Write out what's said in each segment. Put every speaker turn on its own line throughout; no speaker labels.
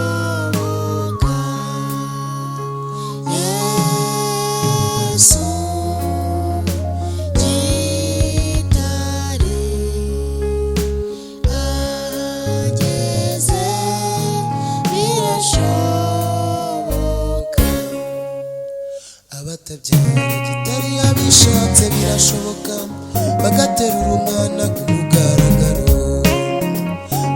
Birashoboka, Yesu gitare ahageze birashoboka.
Abatabyara gitari yabishatse birashoboka, bagaterura umwana ku mugaragaro.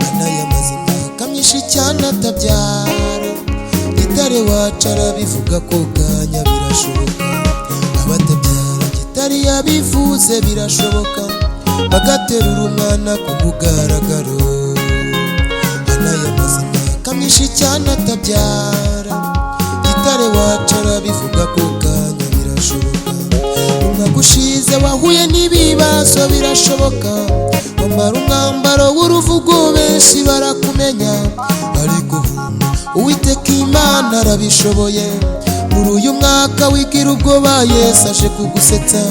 Anayamaze imyaka myinshi cyane atabyara, gitare wacu arabivuga ko kanya birashoboka. Abatabyara gitari yabivuze birashoboka, bagaterura umwana ku mugaragaro. Anayamaze imyaka myinshi cyane atabyara, gitare wacu arabivuga ko kanya birashoboka. Umwaka ushize wahuye n'ibibazo birashoboka, wambara umwambaro w'uruvugo benshi barakumenya, ariko ubu Uwiteka Imana arabishoboye. Muri uyu mwaka wigira ubwoba, Yesu aje kugusetsa,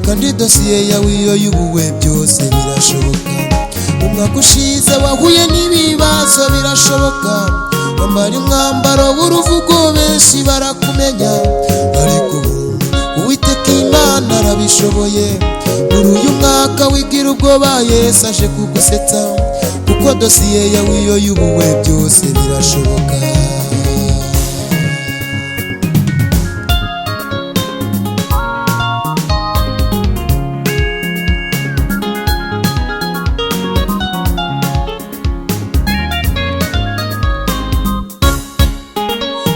kandi dosiye yawe iyo y'ubuwe byose birashoboka. Umwaka ushize wahuye n'ibibazo birashoboka, wambara umwambaro w'uruvugo benshi barakumenya, ariko ubu Uwiteka Imana arabishoboye. Muri uyu mwaka wigira ubwoba, Yesu aje kugusetsa, kuko dosiye yawe iyo y'ubuwe byose birashoboka.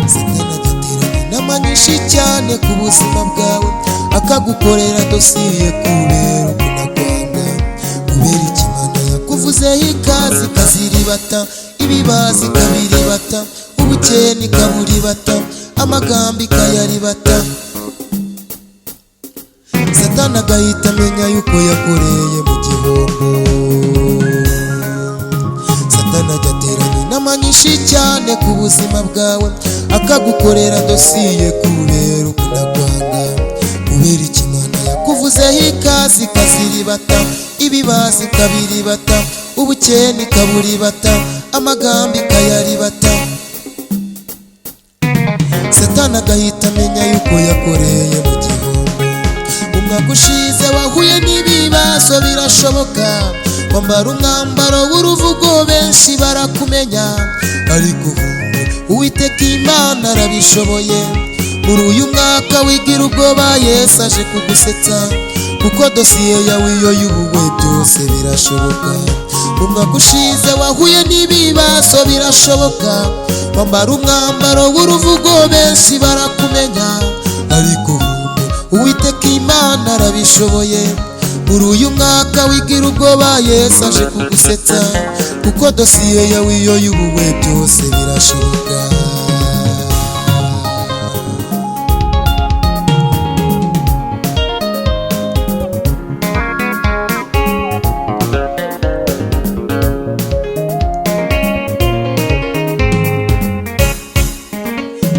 Satani agaterana inama nyinshi cyane ku buzima bwawe, akagukorera dosiye kubera ukuntu akwanga, kubera ikimana yakuvuzeho ikaze ikaziribata, ibibazo ikabiribata, ubukene ikaburibata, amagambo ikayaribata. Satani agahita amenya yuko yakoreye mu gihombo. Satani agateranya inama nyinshi cyane ku buzima bwawe, akagukorera dosiye kubera ukuntu akwanga, kubera ikimana yakuvuzeho ikaze ikaziribata, ibibazo ikabiribata, ubukene ikaburibata, amagambo ikayaribata. Satani agahita amenya yuko yakoreye mu gihombo. Umwaka ushize wahuye n'ibibazo birashoboka, wambara umwambaro w'uruvugo benshi barakumenya, ariko ubu Uwiteka Imana arabishoboye. Muri uyu mwaka wigira ubwoba, Yesu aje kugusetsa, kuko dosiye yawe iyo y'ubuwe byose birashoboka. Umwaka ushize wahuye n'ibibazo birashoboka, wambara umwambaro w'uruvugo benshi barakumenya, ariko ubu Uwiteka Imana arabishoboye. Muri uyu mwaka wigira ubwoba, Yesu aje kugusetsa, kuko dosiye yawe iyo y'ubuwe byose birashoboka.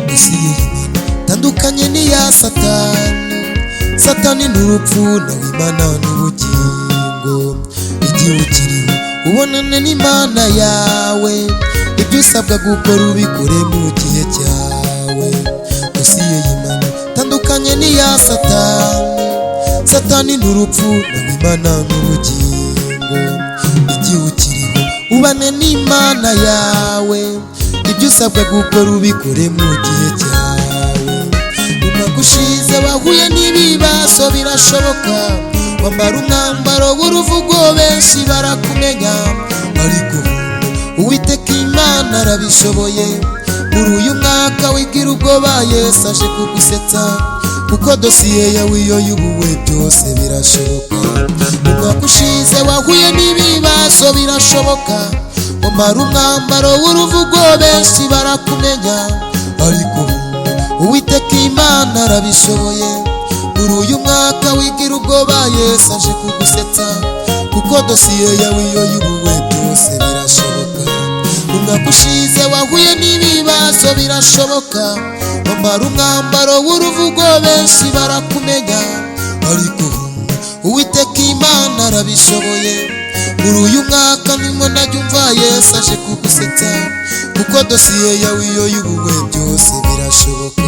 Dosiye y'Imana itandukanye n'iya Satani. Satani ni urupfu, nawe Imana ni ubugingo. Igihe ukiriho ubonane n'Imana yawe, ibyo usabwa gukora ubikore mu gihe cyawe. Dosiye y'Imana itandukanye n'iya Satani. Satani ni urupfu, nawe Imana ni ubugingo. Igihe ukiriho ubane n'Imana yawe, ibyo usabwa gukora ubikore mu gihe cyawe. Umwaka ushize wahuye n'ibibazo birashoboka, wambara umwambaro w'uruvugo benshi barakumenya, ariko ubu Uwiteka Imana arabishoboye. Muri uyu mwaka wigira ubwoba, Yesu aje kugusetsa, kuko dosiye yawe iyo y'ubuwe byose birashoboka. Umwaka ushize wahuye n'ibibazo birashoboka, wambara umwambaro w'uruvugo benshi barakumenya, ariko ubu Uwiteka Imana arabishoboye. Muri uyu mwaka wigira ubwoba, Yesu aje kugusetsa, kuko dosiye yawe iyo y'ubuwe byose birashoboka. Umwaka ushize wahuye n'ibibazo birashoboka, wambara umwambaro w'uruvugo benshi barakumenya, ariko ubu Uwiteka Imana arabishoboye. Muri uyu mwaka ndimo ndabyumva Yesu aje kugusetsa, kuko dosiye yawe iyo y'ubuwe byose birashoboka.